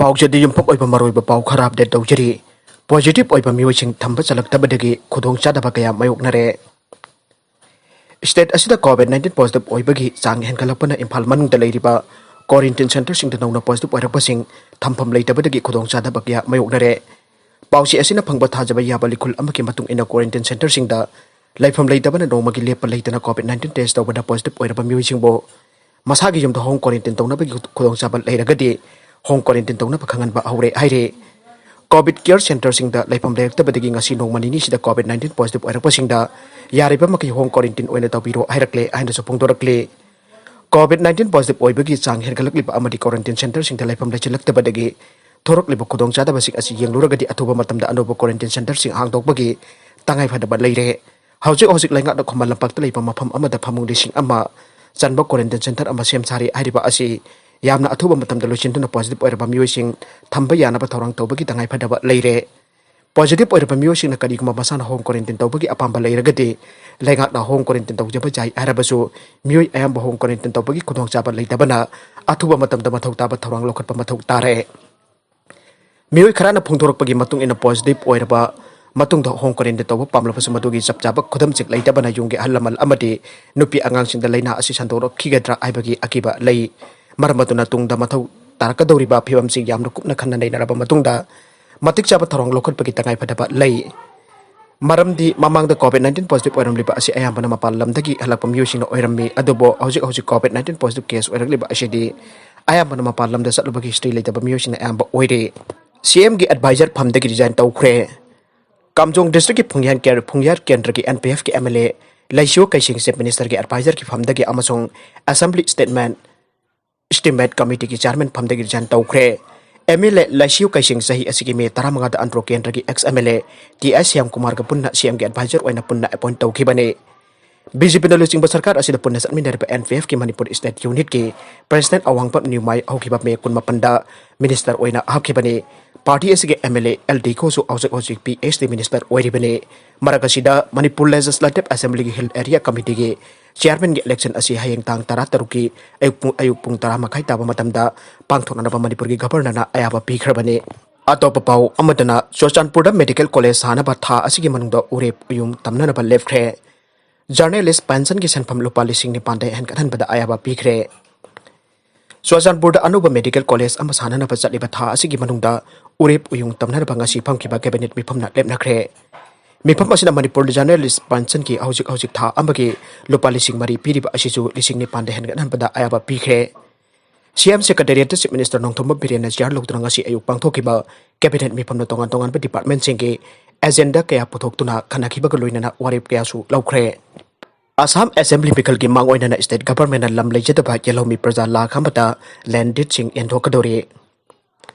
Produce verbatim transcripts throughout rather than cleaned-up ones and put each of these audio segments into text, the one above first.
ꯄꯥꯎꯆꯦꯗ ꯌꯨꯝꯐꯝ ꯑꯣꯏꯕ ꯃꯔꯨꯑꯣꯏꯕ ꯄꯥꯎ ꯈꯔ ꯑꯞꯗꯦꯠ ꯇꯧꯖꯔꯤ꯫ ꯄꯣꯖꯤꯇꯤꯚ ꯑꯣꯏꯕ ꯃꯤꯑꯣꯏꯁꯤꯡ ꯊꯝꯕ ꯆꯜꯂꯛꯇꯕꯗꯒꯤ ꯈꯨꯗꯣꯡꯆꯥꯗꯕ ꯀꯌꯥ ꯃꯥꯌꯣꯛꯅꯔꯦ꯫ ꯁ꯭ꯇꯦꯠ ꯑꯁꯤꯗ ꯀꯣꯚꯤꯗ ꯅꯥꯏꯟꯇꯤꯟ ꯄꯣꯖꯤꯇꯤꯚ ꯑꯣꯏꯕꯒꯤ ꯆꯥꯡ ꯍꯦꯟꯒꯠꯂꯛꯄꯅ ꯏꯝꯐꯥꯜ ꯃꯅꯨꯡꯗ ꯂꯩꯔꯤꯕ ꯀ꯭ꯋꯥꯔꯦꯟꯇꯤꯟ ꯁꯦꯟꯇꯔꯁꯤꯡꯗ ꯅꯧꯅ ꯄꯣꯖꯤꯇꯤꯚ ꯑꯣꯏꯔꯛꯄꯁꯤꯡ ꯊꯝꯐꯝ ꯂꯩꯇꯕꯗꯒꯤ ꯈꯨꯗꯣꯡꯆꯥꯗꯕ ꯀꯌꯥ ꯃꯥꯌꯣꯛꯅꯔꯦ꯫ ꯄꯥꯎꯆꯦ ꯑꯁꯤꯅ ꯐꯪꯕ ꯊꯥꯖꯕ ꯌꯥꯕ ꯂꯤꯈꯨꯜ ꯑꯃꯒꯤ ꯃꯇꯨꯡ ꯏꯟꯅ ꯀ꯭ꯋꯥꯔꯦꯟꯇꯤꯟ ꯁꯦꯟꯇꯔꯁꯤꯡꯗ ꯂꯩꯐꯝ ꯂꯩꯇꯕꯅ ꯅꯣꯡꯃꯒꯤ ꯂꯦꯞꯄ ꯂꯩꯇꯅ ꯀꯣꯚꯤꯗ ꯅꯥꯏꯟꯇꯤꯟ ꯇꯦꯁ ꯇꯧꯕꯗ ꯄꯣꯖꯤꯇꯤꯚ ꯑꯣꯏꯔꯕ ꯃꯤꯑꯣꯏꯁꯤꯡꯕꯨ ꯃꯁꯥꯒꯤ ꯌꯨꯝꯗ ꯍꯣꯝ ꯀ꯭ꯋꯥꯔꯦꯟꯇꯤꯟ ꯇꯧꯅꯕꯒꯤ ꯈꯨꯗꯣꯡꯆꯥꯕ ꯂꯩꯔꯒꯗꯤ ꯍꯣꯝ ꯀ꯭ꯋꯥꯔꯦꯟꯇꯤꯟ ꯇꯧꯅꯕ ꯈꯪꯍꯟꯕ ꯍꯧꯔꯦ ꯍꯥꯏꯔꯤ꯫ ꯀꯣꯚꯤꯗ ꯀꯤꯌꯔ ꯁꯦꯟꯇꯔꯁꯤꯡꯗ ꯂꯩꯐꯝ ꯂꯩꯔꯛꯇꯕꯗꯒꯤ ꯉꯁꯤ ꯅꯣꯡꯃ ꯅꯤꯅꯤꯁꯤꯗ ꯀꯣꯚꯤꯗ ꯅꯥꯏꯟꯇꯤꯟ ꯄꯣꯖꯤꯇꯤꯚ ꯑꯣꯏꯔꯛꯄꯁꯤꯡꯗ ꯌꯥꯔꯤꯕ ꯃꯈꯩ ꯍꯣꯝ ꯀ꯭ꯋꯥꯔꯦꯟꯇꯤꯟ ꯑꯣꯏꯅ ꯇꯧꯕꯤꯔꯣ ꯍꯥꯏꯔꯛꯂꯦ ꯍꯥꯏꯅꯁꯨ ꯐꯣꯡꯗꯣꯔꯛꯂꯤ꯫ ꯀꯣꯚꯤꯗ ꯅꯥꯏꯟꯇꯤꯟ ꯄꯣꯖꯤꯇꯤꯚ ꯑꯣꯏꯕꯒꯤ ꯆꯥꯡ ꯍꯦꯟꯒꯠꯂꯛꯂꯤꯕ ꯑꯃꯗꯤ ꯀ꯭ꯋꯥꯔꯦꯟꯇꯤꯟ ꯁꯦꯟꯇꯔꯁꯤꯡꯗ ꯂꯩꯐꯝ ꯂꯩꯁꯤꯜꯂꯛꯇꯕꯗꯒꯤ ꯊꯣꯔꯛꯂꯤꯕ ꯈꯨꯗꯣꯡꯆꯥꯗꯕꯁꯤꯡ ꯑꯁꯤ ꯌꯦꯡꯂꯨꯔꯒꯗꯤ ꯑꯊꯨꯕ ꯃꯇꯝꯗ ꯑꯅꯧꯕ ꯀ꯭ꯋꯥꯔꯦꯟꯇꯤꯟ ꯁꯦꯟꯇꯔꯁꯤꯡ ꯍꯥꯡꯗꯣꯛꯄꯒꯤ ꯇꯉꯥꯏꯐꯗꯕ ꯂꯩꯔꯦ꯫ ꯍꯧꯖꯤꯛ ꯍꯧꯖꯤꯛ ꯂꯩꯉꯥꯛꯅ ꯈꯨꯃꯟ ꯂꯝꯄꯥꯛꯇ ꯂꯩꯕ ꯃꯐꯝ ꯑꯃꯗ ꯐꯃꯨꯡ ꯂꯤꯁꯤꯡ ꯑꯃ ꯆꯟꯕ ꯀ꯭ꯋꯥꯔꯦꯟꯇꯤꯟ ꯁꯦꯟꯇꯔ ꯑꯃ ꯁꯦꯝ ꯁꯥꯔꯤ ꯍꯥꯏꯔꯤꯕ ꯑꯁꯤ ꯌꯥꯝꯅ ꯑꯊꯨꯕ ꯃꯇꯝꯗ ꯂꯣꯏꯁꯤꯟꯗꯨꯅ ꯄꯣꯖꯤꯇꯤꯚ ꯑꯣꯏꯔꯕ ꯃꯤꯑꯣꯏꯁꯤꯡ ꯊꯝꯕ ꯌꯥꯅꯕ ꯊꯧꯔꯥꯡ ꯇꯧꯕꯒꯤ ꯇꯉꯥꯏꯐꯗꯕ ꯂꯩꯔꯦ꯫ ꯄꯣꯖꯤꯇꯤꯚ ꯑꯣꯏꯔꯕ ꯃꯤꯑꯣꯏꯁꯤꯡꯅ ꯀꯔꯤꯒꯨꯝꯕ ꯃꯁꯥꯅ ꯍꯣꯝ ꯀ꯭ꯋꯥꯔꯦꯟꯇꯤꯟ ꯇꯧꯕꯒꯤ ꯑꯄꯥꯝꯕ ꯂꯩꯔꯒꯗꯤ ꯂꯩꯉꯥꯛꯅ ꯍꯣꯝ ꯀ꯭ꯋꯥꯔꯦꯟꯇꯤꯟ ꯇꯧꯖꯕ ꯌꯥꯏ ꯍꯥꯏꯔꯕꯁꯨ ꯃꯤꯑꯣꯏ ꯑꯌꯥꯝꯕ ꯍꯣꯝ ꯀ꯭ꯋꯥꯔꯦꯟꯇꯤꯟ ꯇꯧꯕꯒꯤ ꯈꯨꯗꯣꯡꯆꯥꯕ ꯂꯩꯇꯕꯅ ꯑꯊꯨꯕ ꯃꯇꯝꯗ ꯃꯊꯧ ꯇꯥꯕ ꯊꯧꯔꯥꯡ ꯂꯧꯈꯠꯄ ꯃꯊꯧ ꯇꯥꯔꯦ꯫ ꯃꯤꯑꯣꯏ ꯈꯔꯅ ꯐꯣꯡꯗꯣꯔꯛꯄꯒꯤ ꯃꯇꯨꯡ ꯏꯟꯅ ꯄꯣꯖꯤꯇꯤꯚ ꯑꯣꯏꯔꯕ ꯃꯇꯨꯡꯗ ꯍꯣꯝ ꯀ꯭ꯋꯥꯔꯦꯟꯇꯤꯟ ꯇꯧꯕ ꯄꯥꯝꯂꯕꯁꯨ ꯃꯗꯨꯒꯤ ꯆꯞ ꯆꯥꯕ ꯈꯨꯗꯝꯁꯤꯡ ꯂꯩꯇꯕꯅ ꯌꯨꯝꯒꯤ ꯑꯍꯜ ꯂꯃꯟ ꯑꯃꯗꯤ ꯅꯨꯄꯤ ꯑꯉꯥꯡꯁꯤꯡꯗ ꯂꯥꯏꯅꯥ ꯑꯁꯤ ꯁꯟꯗꯣꯔꯛꯈꯤꯒꯗ꯭ꯔꯥ ꯍꯥꯏꯕꯒꯤ ꯑꯀꯤꯕ ꯂꯩ꯫ ꯃꯔꯝ ꯑꯗꯨꯅ ꯇꯨꯡꯗ ꯃꯊꯧ ꯇꯥꯔꯛꯀꯗꯧꯔꯤꯕ ꯐꯤꯕꯝꯁꯤꯡ ꯌꯥꯝꯅ ꯀꯨꯞꯅ ꯈꯟꯅ ꯅꯩꯅꯔꯕ ꯃꯇꯨꯡꯗ ꯃꯇꯤꯛ ꯆꯥꯕ ꯊꯧꯔꯥꯡ ꯂꯧꯈꯠꯄꯒꯤ ꯇꯉꯥꯏꯐꯗꯕ ꯂꯩ꯫ ꯃꯔꯝꯗꯤ ꯃꯃꯥꯡꯗ ꯀꯣꯚꯤꯗ ꯅꯥꯏꯟꯇꯤꯟ ꯄꯣꯖꯤꯇꯤꯚ ꯑꯣꯏꯔꯝꯂꯤꯕ ꯑꯁꯤ ꯑꯌꯥꯝꯕꯅ ꯃꯄꯥꯟ ꯂꯝꯗꯒꯤ ꯍꯜꯂꯛꯄ ꯃꯤꯑꯣꯏꯁꯤꯡꯅ ꯑꯣꯏꯔꯝꯃꯤ꯫ ꯑꯗꯨꯕꯨ ꯍꯧꯖꯤꯛ ꯍꯧꯖꯤꯛ ꯀꯣꯚꯤꯗ ꯅꯥꯏꯟꯇꯤꯟ ꯄꯣꯖꯤꯇꯤꯚ ꯀꯦꯁ ꯑꯣꯏꯔꯛꯂꯤꯕ ꯑꯁꯤꯗꯤ ꯑꯌꯥꯝꯕꯅ ꯃꯄꯥꯟ ꯂꯝꯗ ꯆꯠꯂꯨꯕꯒꯤ ꯍꯤꯁꯇ꯭ꯔꯤ ꯂꯩꯇꯕ ꯃꯤꯑꯣꯏꯁꯤꯡꯅ ꯑꯌꯥꯝꯕ ꯑꯣꯏꯔꯦ꯫ ꯁꯤ ꯑꯦꯝꯒꯤ ꯑꯦꯗꯚꯥꯏꯖꯔ ꯐꯝꯗꯒꯤ ꯔꯤꯖꯥꯏꯟ ꯇꯧꯈ꯭ꯔꯦ꯫ ꯀꯥꯝꯖꯣꯡ ꯗꯤꯁꯇ꯭ꯔꯤꯛꯀꯤ ꯐꯨꯡꯌꯥꯟ ꯀꯦ-, ꯐꯨꯡꯌꯥꯔ ꯀꯦꯟꯗ꯭ꯔꯒꯤ ꯑꯦꯟ ꯄꯤ ꯑꯦꯐꯀꯤ M L A Leishiyo Keishing chief ꯃꯤꯅꯤꯁꯇꯔꯒꯤ ꯑꯦꯗꯚꯥꯏꯖꯔꯒꯤ ꯐꯝꯗꯒꯤ ꯑꯃꯁꯨꯡ ꯑꯦꯁꯦꯝꯕ꯭ꯂꯤ ꯁ꯭ꯇꯦꯠꯃꯦꯟ ꯏꯁꯇꯤꯃꯦꯠ ꯀꯃꯤꯇꯤꯒꯤ ꯆꯤꯌꯥꯔꯃꯦꯟ ꯐꯝꯗꯒꯤ ꯔꯤꯖꯥꯏꯟ ꯇꯧꯈ꯭ꯔꯦ꯫ M L A Leishiyo Keishing ꯆꯍꯤ ꯑꯁꯤꯒꯤ ꯃꯦ ꯇꯔꯥꯃꯉꯥꯗ ꯑꯟꯗ꯭ꯔꯣ ꯀꯦꯟꯗ꯭ꯔꯒꯤ ex M L A T I Shyam ꯀꯨꯃꯥꯔꯒ ꯄꯨꯟꯅ ꯁꯤ ꯑꯦꯝꯒꯤ ꯑꯦꯗꯚꯥꯏꯖꯔ ꯑꯣꯏꯅ ꯄꯨꯟꯅ ꯑꯦꯄꯣꯏꯟꯠ ꯇꯧꯈꯤꯕꯅꯤ꯫ ꯕꯤ ꯖꯦ ꯄꯤꯅ ꯂꯨꯆꯤꯡꯕ ꯁꯔꯀꯥꯔ ꯑꯁꯤꯗ ꯄꯨꯟꯅ ꯆꯠꯃꯤꯟꯅꯔꯤꯕ ꯑꯦꯟ ꯄꯤ ꯑꯦꯐꯀꯤ ꯃꯅꯤꯄꯨꯔ ꯁ꯭ꯇꯦꯠ ꯌꯨꯅꯤꯠꯀꯤ ꯄ꯭ꯔꯦꯁꯤꯗꯦꯟꯠ ꯑꯋꯥꯡꯕꯝ ꯅ꯭ꯌꯨꯃꯥꯏ ꯍꯧꯈꯤꯕ ꯃꯦ ꯀꯨꯟꯃꯥꯄꯟꯗ ꯃꯤꯅꯤꯁꯇꯔ ꯑꯣꯏꯅ ꯍꯥꯞꯈꯤꯕꯅꯤ꯫ ꯄꯥꯔꯇꯤ ꯑꯁꯤꯒꯤ ꯑꯦꯝ ꯑꯦꯜ ꯑꯦ ꯑꯦꯜ ꯗꯤꯈꯣꯁꯨ ꯍꯧꯖꯤꯛ ꯍꯧꯖꯤꯛ ꯄꯤ ꯑꯩꯆ ꯗꯤ ꯃꯤꯅꯤꯁꯇꯔ ꯑꯣꯏꯔꯤꯕꯅꯤ꯫ ꯃꯔꯛ ꯑꯁꯤꯗ ꯃꯅꯤꯄꯨꯔ ꯂꯦꯖꯤꯁꯂꯦꯇꯤꯚ ꯑꯁꯦꯝꯕ꯭ꯂꯤꯒꯤ ꯍꯤꯜ ꯑꯦꯔꯤꯌꯥ ꯀꯃꯤꯇꯤꯒꯤ ꯆꯤꯌꯥꯔꯃꯦꯟꯒꯤ ꯏꯂꯦꯛꯁꯟ ꯑꯁꯤ ꯍꯌꯦꯡ ꯇꯥꯡ ꯇꯔꯥ ꯇꯔꯨꯛꯀꯤ ꯑꯌꯨꯛ ꯄꯨꯡ, ꯑꯌꯨꯛ ꯄꯨꯡ ꯇꯔꯥ ꯃꯈꯥꯏ ꯇꯥꯕ ꯃꯇꯝꯗ ꯄꯥꯡꯊꯣꯛꯅꯅꯕ ꯃꯅꯤꯄꯨꯔꯒꯤ ꯒꯚꯔꯅꯔꯅ ꯑꯌꯥꯕ ꯄꯤꯈ꯭ꯔꯕꯅꯤ꯫ ꯑꯇꯣꯞꯄ ꯄꯥꯎ ꯑꯃꯗꯅ, ꯆꯨꯔꯆꯥꯟꯄꯨꯔꯗ ꯃꯦꯗꯤꯀꯦꯜ ꯀꯣꯂꯦꯖ ꯁꯥꯅꯕ ꯊꯥ ꯑꯁꯤꯒꯤ ꯃꯅꯨꯡꯗ ꯎꯔꯦꯞ ꯎꯌꯨꯡ ꯇꯝꯅꯅꯕ ꯂꯦꯞꯈ꯭ꯔꯦ꯫ ꯖꯔꯅꯦꯂꯤꯁ ꯄꯦꯟꯁꯟꯒꯤ ꯁꯦꯟꯐꯝ ꯂꯨꯄꯥ ꯂꯤꯁꯤꯡ ꯅꯤꯄꯥꯟꯗ ꯍꯦꯟꯒꯠꯍꯟꯕꯗ ꯑꯌꯥꯕ ꯄꯤꯈ꯭ꯔꯦ꯫ ꯆꯨꯔꯆꯥꯟꯄꯨꯔꯗ ꯑꯅꯧꯕ ꯃꯦꯗꯤꯀꯦꯜ ꯀꯣꯂꯦꯖ ꯑꯃ ꯁꯥꯅꯅꯕ ꯆꯠꯂꯤꯕ ꯊꯥ ꯑꯁꯤꯒꯤ ꯃꯅꯨꯡꯗ ꯎꯔꯦꯞ ꯎꯌꯨꯡ ꯇꯝꯅꯅꯕ ꯉꯁꯤ ꯐꯝꯈꯤꯕ ꯀꯦꯕꯤꯅꯦꯠ ꯃꯤꯐꯝꯅ ꯂꯦꯞꯅꯈ꯭ꯔꯦ꯫ ꯃꯤꯐꯝ ꯑꯁꯤꯅ ꯃꯅꯤꯄꯨꯔ ꯖꯔꯅꯦꯂꯤꯁ ꯄꯦꯟꯁꯟꯒꯤ ꯍꯧꯖꯤꯛ ꯍꯧꯖꯤꯛ ꯊꯥ ꯑꯃꯒꯤ ꯂꯨꯄꯥ ꯂꯤꯁꯤꯡ ꯃꯔꯤ ꯄꯤꯔꯤꯕ ꯑꯁꯤꯁꯨ ꯂꯤꯁꯤꯡ ꯅꯤꯄꯥꯟꯗ ꯍꯦꯟꯒꯠꯍꯟꯕꯗ ꯑꯌꯥꯕ ꯄꯤꯈ꯭ꯔꯦ꯫ ꯁꯤ ꯑꯦꯝ ꯁꯦꯀ꯭ꯔꯦꯇꯦꯔꯤꯌꯦꯠꯇ ꯆꯤꯐ ꯃꯤꯅꯤꯁꯇꯔ ꯅꯣꯡꯊꯣꯝꯕꯝ ꯕꯤꯔꯦꯟꯅ ꯆꯤꯌꯥꯔ ꯂꯧꯗꯨꯅ ꯉꯁꯤ ꯑꯌꯨꯛ ꯄꯥꯡꯊꯣꯛꯈꯤꯕ ꯀꯦꯕꯤꯅꯦꯠ ꯃꯤꯐꯝꯅ ꯇꯣꯉꯥꯟ ꯇꯣꯉꯥꯟꯕ ꯗꯤꯄꯥꯔꯠꯃꯦꯟꯁꯤꯡꯒꯤ ꯑꯦꯖꯦꯟꯗꯥ ꯀꯌꯥ ꯄꯨꯊꯣꯛꯇꯨꯅ ꯈꯟꯅꯈꯤꯕꯒ ꯂꯣꯏꯅꯅ ꯋꯥꯔꯦꯞ ꯀꯌꯥꯁꯨ ꯂꯧꯈ꯭ꯔꯦ꯫ ꯑꯁꯥꯝ ꯑꯦꯁꯦꯝꯕ꯭ꯂꯤ ꯃꯤꯈꯜꯒꯤ ꯃꯥꯡ ꯑꯣꯏꯅꯅ ꯁ꯭ꯇꯦꯠ ꯒꯚꯔꯟꯃꯦꯟꯠꯅ ꯂꯝ ꯂꯩꯖꯗꯕ ꯌꯦꯜꯍꯧꯃꯤ ꯄ꯭ꯔꯖꯥ ꯂꯥꯈ ꯑꯃꯗ ꯂꯦꯟꯗ ꯗꯤꯗꯁꯤꯡ ꯌꯦꯟꯊꯣꯛꯀꯗꯧꯔꯤ꯫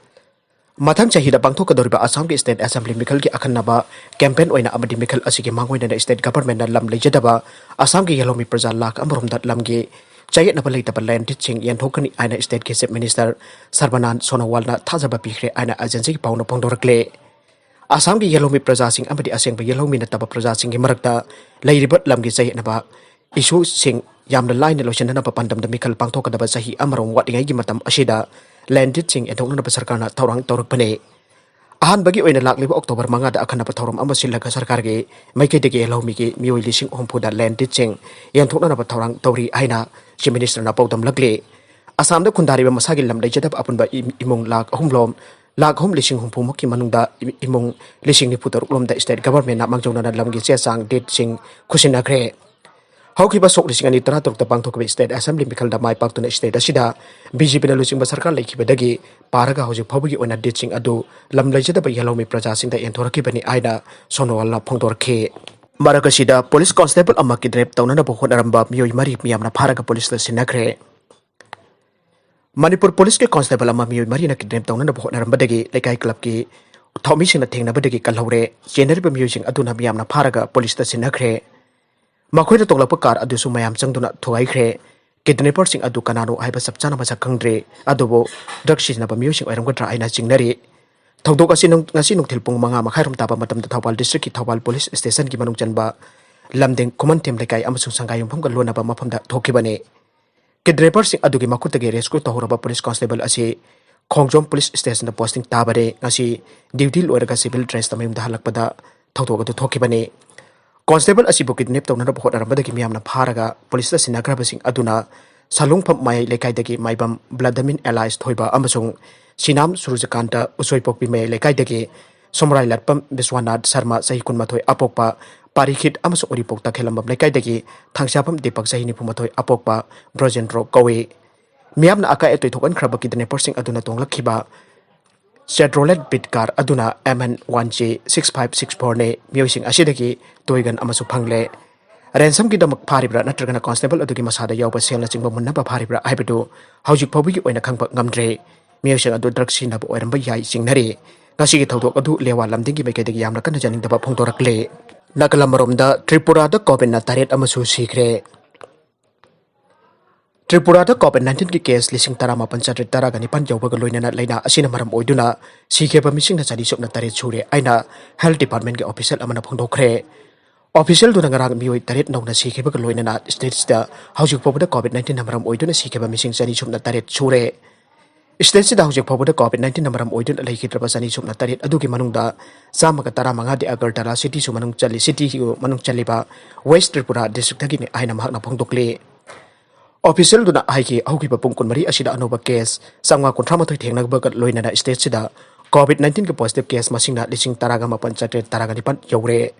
ꯃꯊꯪ ꯆꯍꯤꯗ ꯄꯥꯡꯊꯣꯛꯀꯗꯧꯔꯤꯕ ꯑꯁꯥꯝꯒꯤ ꯁ꯭ꯇꯦꯠ ꯑꯦꯁꯦꯝꯕ꯭ꯂꯤ ꯃꯤꯈꯜꯒꯤ ꯑꯈꯟꯅꯕ ꯀꯦꯝꯄꯦꯟ ꯑꯣꯏꯅ ꯑꯃꯗꯤ ꯃꯤꯈꯜ ꯑꯁꯤꯒꯤ ꯃꯥꯡ ꯑꯣꯏꯅꯅ ꯁ꯭ꯇꯦꯠ ꯒꯚꯔꯟꯃꯦꯟꯠꯅ ꯂꯝ ꯂꯩꯖꯗꯕ ꯑꯁꯥꯝꯒꯤ ꯌꯦꯜꯍꯧꯃꯤ ꯄ꯭ꯔꯖꯥ ꯂꯥꯈ ꯑꯃꯔꯣꯝꯗ ꯂꯝꯒꯤ ꯆꯌꯦꯠꯅꯕ ꯂꯩꯇꯕ ꯂꯦꯟꯗ ꯗꯤꯗꯁꯤꯡ ꯌꯦꯟꯊꯣꯛꯀꯅꯤ ꯍꯥꯏꯅ ꯁ꯭ꯇꯦꯠꯀꯤ ꯆꯤꯐ ꯃꯤꯅꯤꯁꯇꯔ ꯁꯔꯕꯥꯅꯟꯗ ꯁꯣꯅꯣꯋꯥꯜꯅ ꯊꯥꯖꯕ ꯄꯤꯈ꯭ꯔꯦ ꯍꯥꯏꯅ ꯑꯦꯖꯦꯟꯁꯤꯒꯤ ꯄꯥꯎꯅ ꯐꯣꯡꯗꯣꯔꯛꯂꯦ꯫ ꯑꯁꯥꯝꯒꯤ ꯌꯦꯜꯍꯧꯃꯤ ꯄ꯭ꯔꯖꯥꯁꯤꯡ ꯑꯃꯗꯤ ꯑꯁꯦꯡꯕ ꯌꯦꯜꯍꯧꯃꯤ ꯅꯠꯇꯕ ꯄ꯭ꯔꯖꯥꯁꯤꯡꯒꯤ ꯃꯔꯛꯇ ꯂꯩꯔꯤꯕ ꯂꯝꯒꯤ ꯆꯌꯦꯠꯅꯕ ꯏꯁꯨꯁꯤꯡ ꯌꯥꯝꯅ ꯂꯥꯏꯅ ꯂꯣꯏꯁꯤꯟꯅꯅꯕ ꯄꯥꯟꯗꯝꯗ ꯃꯤꯈꯜ ꯄꯥꯡꯊꯣꯛꯀꯗꯕ ꯆꯍꯤ ꯑꯃꯔꯣꯝ ꯋꯥꯠꯂꯤꯉꯩꯒꯤ ꯃꯇꯝ ꯑꯁꯤꯗ ꯂꯦꯟꯗ ꯗꯤꯗꯁꯤꯡ ꯌꯦꯟꯊꯣꯛꯅꯅꯕ ꯁꯔꯀꯥꯔꯅ ꯊꯧꯔꯥꯡ ꯇꯧꯔꯛꯄꯅꯤ꯫ ꯑꯍꯥꯟꯕꯒꯤ ꯑꯣꯏꯅ ꯂꯥꯛꯂꯤꯕ ꯑꯣꯛꯇꯣꯕꯔ ꯃꯉꯥꯗ ꯑꯈꯟꯅꯕ ꯊꯧꯔꯝ ꯑꯃ ꯁꯤꯜꯂꯒ ꯁꯔꯀꯥꯔꯒꯤ ꯃꯥꯏꯀꯩꯗꯒꯤ ꯌꯦꯜꯍꯧꯃꯤꯒꯤ ꯃꯤꯑꯣꯏ ꯂꯤꯁꯤꯡ ꯍꯨꯝꯐꯨꯗ ꯂꯦꯟꯗ ꯗꯤꯗꯁꯤꯡ ꯌꯦꯟꯊꯣꯛꯅꯅꯕ ꯊꯧꯔꯥꯡ ꯇꯧꯔꯤ ꯍꯥꯏꯅ ꯆꯤꯐ ꯃꯤꯅꯤꯁꯇꯔꯅ ꯄꯥꯎꯗꯝꯂꯛꯂꯤ꯫ ꯑꯁꯥꯝꯗ ꯈꯨꯟꯗꯥꯔꯤꯕ ꯃꯁꯥꯒꯤ ꯂꯝ ꯂꯩꯖꯗꯕ ꯑꯄꯨꯟꯕ ꯏ-, ꯏꯃꯨꯡ ꯂꯥꯈ ꯑꯍꯨꯝ ꯂꯣꯝ, ꯂꯥꯈ ꯑꯍꯨꯝ ꯂꯤꯁꯤꯡ ꯍꯨꯝꯐꯨꯃꯨꯛꯀꯤ ꯃꯅꯨꯡꯗ ꯏ-, ꯏꯃꯨꯡ ꯂꯤꯁꯤꯡ ꯅꯤꯐꯨ ꯇꯔꯨꯛ ꯂꯣꯝꯗ ꯁ꯭ꯇꯦꯠ ꯒꯚꯔꯟꯃꯦꯟꯠꯅ ꯃꯥꯡꯖꯧꯅꯅ ꯂꯝꯒꯤ ꯆꯦ ꯆꯥꯡ ꯗꯤꯗꯁꯤꯡ ꯈꯨꯠꯁꯤꯟꯅꯈ꯭ꯔꯦ꯫ ꯍꯧꯈꯤꯕ ꯁꯣꯛ ꯂꯤꯁꯤꯡ ꯑꯅꯤ ꯇꯔꯥꯇꯔꯨꯛꯇ ꯄꯥꯡꯊꯣꯛꯈꯤꯕ ꯁ꯭ꯇꯦꯠ ꯑꯦꯁꯦꯝꯕ꯭ꯂꯤ ꯃꯤꯈꯜꯗ ꯃꯥꯏ ꯄꯥꯛꯇꯨꯅ ꯁ꯭ꯇꯦꯠ ꯑꯁꯤꯗ ꯕꯤ ꯖꯦ ꯄꯤꯅ ꯂꯨꯆꯤꯡꯕ ꯁꯔꯀꯥꯔ ꯂꯩꯈꯤꯕꯗꯒꯤ ꯄꯥꯔꯒ ꯍꯧꯖꯤꯛ ꯐꯥꯎꯕꯒꯤ ꯑꯣꯏꯅ ꯗꯤꯗꯁꯤꯡ ꯑꯗꯨ ꯂꯝ ꯂꯩꯖꯗꯕ ꯌꯦꯜꯍꯧꯃꯤ ꯄ꯭ꯔꯖꯥꯁꯤꯡꯗ ꯌꯦꯟꯊꯣꯔꯛꯈꯤꯕꯅꯤ ꯍꯥꯏꯅ ꯁꯣꯅꯣꯋꯥꯜꯅ ꯐꯣꯡꯗꯣꯔꯛꯈꯤ꯫ ꯃꯔꯛ ꯑꯁꯤꯗ ꯄꯨꯂꯤꯁ ꯀꯣꯟꯁꯇꯦꯕꯜ ꯑꯃ ꯀꯤꯗꯅꯦꯞ ꯇꯧꯅꯅꯕ ꯍꯣꯠꯅꯔꯝꯕ ꯃꯤꯑꯣꯏ ꯃꯔꯤ ꯃꯤꯌꯥꯝꯅ ꯐꯥꯔꯒ ꯄꯨꯂꯤꯁꯇ ꯁꯤꯟꯅꯈ꯭ꯔꯦ꯫ ꯃꯅꯤꯄꯨꯔ ꯄꯨꯂꯤꯁꯀꯤ ꯀꯣꯟꯁꯇꯦꯕꯜ ꯑꯃ ꯃꯤꯑꯣꯏ ꯃꯔꯤꯅ ꯀꯤꯗꯅꯦꯞ ꯇꯧꯅꯅꯕ ꯍꯣꯠꯅꯔꯝꯕꯗꯒꯤ ꯂꯩꯀꯥꯏ ꯀ꯭ꯂꯕꯀꯤ ꯊꯧꯃꯤꯁꯤꯡꯅ ꯊꯦꯡꯅꯕꯗꯒꯤ ꯀꯜꯍꯧꯔꯦ꯫ ꯆꯦꯟꯅꯔꯤꯕ ꯃꯤꯑꯣꯏꯁꯤꯡ ꯑꯗꯨꯅ ꯃꯤꯌꯥꯝꯅ ꯐꯥꯔꯒ ꯄꯨꯂꯤꯁꯇ ꯁꯤꯟꯅꯈ꯭ꯔꯦ꯫ ꯃꯈꯣꯏꯅ ꯇꯣꯡꯂꯛꯄ ꯀꯥꯔ ꯑꯗꯨꯁꯨ ꯃꯌꯥꯝ ꯆꯪꯗꯨꯅ ꯊꯨꯒꯥꯏꯈ꯭ꯔꯦ꯫ ꯀꯤꯗꯅꯦꯄꯔꯁꯤꯡ ꯑꯗꯨ ꯀꯅꯥꯅꯣ ꯍꯥꯏꯕ ꯆꯞ ꯆꯥꯅ ꯃꯁꯛ ꯈꯪꯗ꯭ꯔꯦ, ꯑꯗꯨꯕꯨ ꯗ꯭ꯔꯒ ꯁꯤꯖꯤꯟꯅꯕ ꯃꯤꯑꯣꯏꯁꯤꯡ ꯑꯣꯏꯔꯝꯒꯗ꯭ꯔꯥ ꯍꯥꯏꯅ ꯆꯤꯡꯅꯔꯤ꯫ ꯊꯧꯗꯣꯛ ꯑꯁꯤ ꯅꯨꯡ-, ꯉꯁꯤ ꯅꯨꯡꯊꯤꯜ ꯄꯨꯡ ꯃꯉꯥ ꯃꯈꯥꯏꯔꯣꯝ ꯇꯥꯕ ꯃꯇꯝꯗ ꯊꯧꯕꯥꯜ districtꯀꯤ ꯊꯧꯕꯥꯜ police stationꯒꯤ ꯃꯅꯨꯡ ꯆꯟꯕ ꯂꯝꯗꯤꯡ ꯈꯨꯃꯟꯊꯦꯝ ꯂꯩꯀꯥꯏ ꯑꯃꯁꯨꯡ ꯁꯪꯒꯥꯏꯌꯨꯝꯐꯝꯒ ꯂꯣꯟꯅꯕ ꯃꯐꯝꯗ ꯊꯣꯛꯈꯤꯕꯅꯤ꯫ Kidnapperꯁꯤꯡ ꯑꯗꯨꯒꯤ ꯃꯈꯨꯠꯇꯒꯤ rescue ꯇꯧꯍꯧꯔꯕ police constable ꯑꯁꯤ ꯈꯣꯡꯖꯣꯝ police stationꯗ posting ꯇꯥꯕꯅꯤ꯫ ꯉꯁꯤ duty ꯂꯣꯏꯔꯒ civil dressꯇ ꯃꯌꯨꯝꯗ ꯍꯜꯂꯛꯄꯗ ꯊꯧꯗꯣꯛ ꯑꯗꯨ ꯊꯣꯛꯈꯤꯕꯅꯤ꯫ Constable ꯑꯁꯤꯕꯨ kidnap ꯇꯧꯅꯅꯕ ꯍꯣꯠꯅꯔꯝꯕꯗꯒꯤ ꯃꯤꯌꯥꯝꯅ ꯐꯥꯔꯒ policeꯇ ꯁꯤꯟꯅꯈ꯭ꯔꯕꯁꯤꯡ ꯑꯗꯨꯅ ꯁꯥꯂꯨꯡꯐꯝ ꯃꯌꯥꯏ ꯂꯩꯀꯥꯏꯗꯒꯤ ꯃꯥꯏꯕꯝ Vladimir alias ꯊꯣꯏꯕ ꯑꯃꯁꯨꯡ ꯁꯤꯅꯥꯝ ꯁꯨꯔꯖꯀꯥꯟꯇ ꯎꯁꯣꯏꯄꯣꯛꯄꯤ ꯃꯌꯥꯏ ꯂꯩꯀꯥꯏꯗꯒꯤ ꯁꯣꯃꯔꯥꯏ ꯂꯥꯠꯄꯝ ꯕꯤꯁ꯭ꯋꯥꯅꯥꯊ ꯁꯔꯃ ꯆꯍꯤ ꯀꯨꯟꯃꯥꯊꯣꯏ ꯑꯄꯣꯛꯄ ꯄꯥꯔꯤꯈꯤꯠ ꯑꯃꯁꯨꯡ ꯎꯔꯤꯄꯣꯛ ꯇꯈꯦꯜꯂꯝꯕꯝ ꯂꯩꯀꯥꯏꯗꯒꯤ ꯊꯥꯡꯁꯥꯐꯝ ꯗꯤꯄꯛ ꯆꯍꯤ ꯅꯤꯐꯨꯃꯥꯊꯣꯏ ꯑꯄꯣꯛꯄ ꯕ꯭ꯔꯣꯖꯦꯟꯗ꯭ꯔꯣ ꯀꯧꯏ꯫ ꯃꯤꯌꯥꯝꯅ ꯑꯀꯥꯏ ꯑꯇꯣꯏ ꯊꯣꯛꯍꯟꯈ꯭ꯔꯕ kidnapperꯁꯤꯡ ꯑꯗꯨꯅ ꯇꯣꯡꯂꯛꯈꯤꯕ Chevrolet Beat car ꯑꯗꯨꯅ M N one J six five six fourꯅꯤ꯫ ꯃꯤꯑꯣꯏꯁꯤꯡ ꯑꯁꯤꯗꯒꯤ toy gun ꯑꯃꯁꯨ ꯐꯪꯂꯦ꯫ Ransomꯒꯤꯗꯃꯛ ꯐꯥꯔꯤꯕ꯭ꯔꯥ ꯅꯠꯇ꯭ꯔꯒꯅ constable ꯑꯗꯨꯒꯤ ꯃꯁꯥꯗ ꯌꯥꯎꯕ ꯁꯦꯜꯅꯆꯤꯡꯕ ꯃꯨꯟꯅꯕ ꯐꯥꯔꯤꯕ꯭ꯔꯥ ꯍꯥꯏꯕꯗꯨ ꯍꯧꯖꯤꯛ ꯐꯥꯎꯕꯒꯤ ꯑꯣꯏꯅ ꯈꯪꯕ ꯉꯝꯗ꯭ꯔꯦ꯫ ꯃꯤꯑꯣꯏꯁꯤꯡ ꯑꯗꯨ drug ꯁꯤꯖꯤꯟꯅꯕ ꯑꯣꯏꯔꯝꯕ ꯌꯥꯏ ꯆꯤꯡꯅꯔꯤ꯫ ꯉꯁꯤꯒꯤ ꯊꯧꯗꯣꯛ ꯑꯗꯨ ꯂꯦꯋꯥ ꯂꯝꯗꯤꯡꯒꯤ ꯃꯥꯏꯀꯩꯗꯒꯤ ꯌꯥꯝꯅ ꯀꯟꯅ ꯌꯥꯅꯤꯡꯗꯕ ꯐꯣꯡꯗꯣꯔꯛꯂꯦ꯫ ꯅꯥꯀꯜ ꯑꯃꯔꯣꯝꯗ ꯇ꯭ꯔꯤꯄꯨꯔꯥꯗ COVID-ꯅ ꯇꯔꯦꯠ ꯑꯃꯁꯨ ꯁꯤꯈ꯭ꯔꯦ꯫ ꯇ꯭ꯔꯤꯄꯨꯔꯥꯗ COVID-19ꯒꯤ case ꯂꯤꯁꯤꯡ ꯇꯔꯥꯃꯥꯄꯟ ꯆꯥꯇ꯭ꯔꯦꯠ ꯇꯔꯥꯒ ꯅꯤꯄꯥꯟ ꯌꯧꯕꯒ ꯂꯣꯏꯅꯅ ꯂꯥꯏꯅꯥ ꯑꯁꯤꯅ ꯃꯔꯝ ꯑꯣꯏꯗꯨꯅ ꯁꯤꯈꯤꯕ ꯃꯤꯁꯤꯡꯅ ꯆꯅꯤ ꯁꯨꯞꯅ ꯇꯔꯦꯠ ꯁꯨꯔꯦ ꯍꯥꯏꯅ Health Departmentꯀꯤ official ꯑꯃꯅ ꯐꯣꯡꯗꯣꯛꯈ꯭ꯔꯦ꯫ Officialꯗꯨꯅ ꯉꯔꯥꯡ ꯃꯤꯑꯣꯏ ꯇꯔꯦꯠ ꯅꯧꯅ ꯁꯤꯈꯤꯕꯒ ꯂꯣꯏꯅꯅ stateꯁꯤꯗ ꯍꯧꯖꯤꯛ ꯐꯥꯎꯕꯗ COVID-19ꯅ ꯃꯔꯝ ꯑꯣꯏꯗꯨꯅ ꯁꯤꯈꯤꯕ ꯃꯤꯁꯤꯡ ꯆꯅꯤ ꯁꯨꯞꯅ ꯇꯔꯦꯠ ꯁꯨꯔꯦ꯫ Stateꯁꯤꯗ ꯍꯧꯖꯤꯛ ꯐꯥꯎꯕꯗ COVID-19ꯅ ꯃꯔꯝ ꯑꯣꯏꯗꯨꯅ ꯂꯩꯈꯤꯗ꯭ꯔꯕ ꯆꯅꯤ ꯁꯨꯞꯅ ꯇꯔꯦꯠ ꯑꯗꯨꯒꯤ ꯃꯅꯨꯡꯗ ꯆꯥꯝꯃꯒ ꯇꯔꯥꯃꯉꯥꯗꯤ Agartala cityꯁꯨ ꯃꯅꯨꯡ ꯆꯜꯂꯤ, cityꯁꯨ ꯃꯅꯨꯡ ꯆꯜꯂꯤꯕ West Tripura districtꯇꯒꯤꯅꯤ ꯍꯥꯏꯅ ꯃꯍꯥꯛꯅ ꯐꯣꯡꯗꯣꯛꯂꯤ꯫ Officialꯗꯨꯅ ꯍꯥꯏꯈꯤ, ꯍꯧꯈꯤꯕ ꯄꯨꯡ ꯀꯨꯟꯃꯔꯤ ꯑꯁꯤꯗ ꯑꯅꯧꯕ case ꯆꯥꯝꯃꯉꯥ ꯀꯨꯟꯊ꯭ꯔꯥ ꯃꯥꯊꯣꯏ ꯊꯦꯡꯅꯕꯒ ꯂꯣꯏꯅꯅ stateꯁꯤꯗ COVID-19ꯒꯤ positive case ꯃꯁꯤꯡꯅ ꯂꯤꯁꯤꯡ ꯇꯔꯥꯒ ꯃꯥꯄꯟ ꯆꯥꯇ꯭ꯔꯦꯠ ꯇꯔꯥꯒ ꯅꯤꯄꯥꯟ ꯌꯧꯔꯦ꯫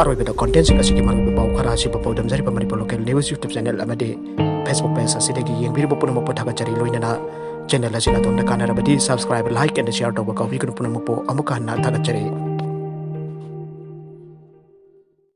ꯑꯔꯣꯏꯕꯗ contentꯁꯤꯡ ꯑꯁꯤꯒꯤ ꯃꯔꯨꯑꯣꯏꯕ ꯄꯥꯎ ꯈꯔ ꯑꯁꯤꯕꯨ ꯄꯥꯎꯗꯝꯖꯔꯤꯕ Manipur Local News YouTube channel ꯑꯃꯗꯤ Facebook page ꯑꯁꯤꯗꯒꯤ ꯌꯦꯡꯕꯤꯔꯤꯕ ꯄꯨꯝꯅꯃꯛꯄꯨ ꯊꯥꯒꯠꯆꯔꯤ꯫ ꯂꯣꯏꯅꯅ channel ꯑꯁꯤꯅ ꯑꯗꯣꯝꯅ ꯀꯥꯟꯅꯔꯕꯗꯤ subscribe, like and share ꯇꯧꯕ ꯀꯥꯎꯕꯤꯒꯅꯨ꯫ ꯄꯨꯝꯅꯃꯛꯄꯨ ꯑꯃꯨꯛꯀ ꯍꯟꯅ ꯊꯥꯒꯠꯆꯔꯤ꯫